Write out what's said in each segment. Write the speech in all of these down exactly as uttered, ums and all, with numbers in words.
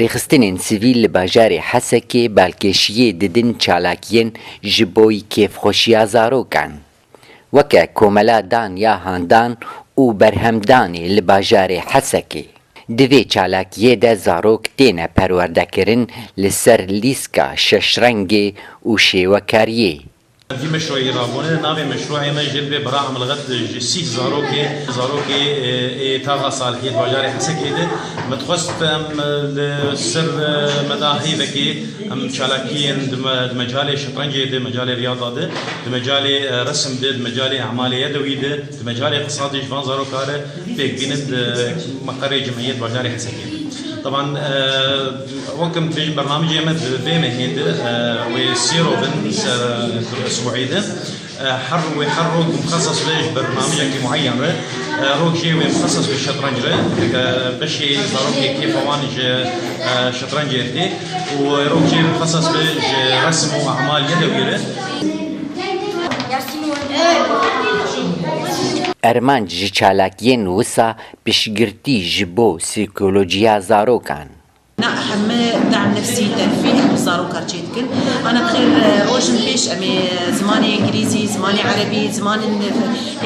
Rêxistinên sivîl li bajarê Hesekê balkêşiyê didin çalakiyên ji bo kêfxweşiya zarokan, weke komela dan ya handan û berhemdanê li bajarê Hesekê. Di vê çalakiyê de zarok têne perwerdekirin li ser lîska şeşrengê û şêwekariyê. Vî meşrûyî rabûne, navê meşrûyê me jê dibê Bira Emilxet ji sî zarokê, zarokê, e, ê taxa salihiyê di bajarê Hesekê de. Me dixwest em, e, li ser, e, meda heyvekê em çalakiyên di me-, di mecalê şetrencê de, mecalê riyada de, di mecalê, e, resim de, di mecalê emalê yedewî de, di mecalê qisa de ji van zaroka re pêk bînin di meqerê cimhiyê di bajarê Hesekê de. Taban, e, wek em dibêjin bernamijê me di vê mehê de, e, wê sê roj bin ser, e, Sibûhê de. E, her wê her roj mixeses be ji bernamijekî mueyen re. E, roj jê wê mixeses be şetrenc re, e, beşê zarokê kêfa wan ji, e, şetrencê tê û roj jê mixeses be ji resim û emal yedewî re. Ermanc ji çalakiyên wisa piştgirtî ji bo psîkolojiya zarokan. Na heme dem nefsî terfîh em zarokar çêdikin. Ana bi xêr, e, rojin pêş em ê zimanê îngilîzî, zimanê erebî, zimanên, e,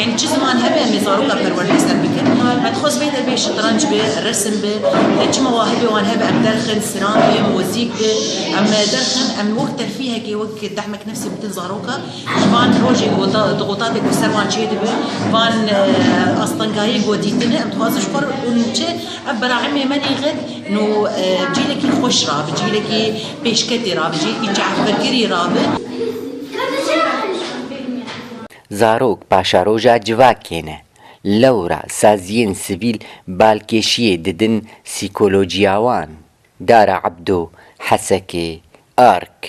yani çi ziman hebe em ê zaroka perwerde ser bikin. Me dixwest vê derbê şitranc be, resim be, e, çi mewahibê wan hebe em derxin, siran be, muzîk be, em, e, derxin, em wek terfîhekê, wek dehmek nefsî bitin zaroka. Ji van rojê ku da-, dixutatê ku ser wan çêdibe, van, e, astengahiyê ku dîtine, em dixwazin ji xwe re hûn çi, ev beraîmê me nêxin, nû, e, bi cîlekî xweş ra, bi cîlekî pêşketê ra, bi cîlekî çavbirkirî ra be. Zarok paşeroja civakê ne. Lewra saziyên sivîl balkêşiyê didin psîkolojiya wan. Dara Ebdo, Hesekê, Ark.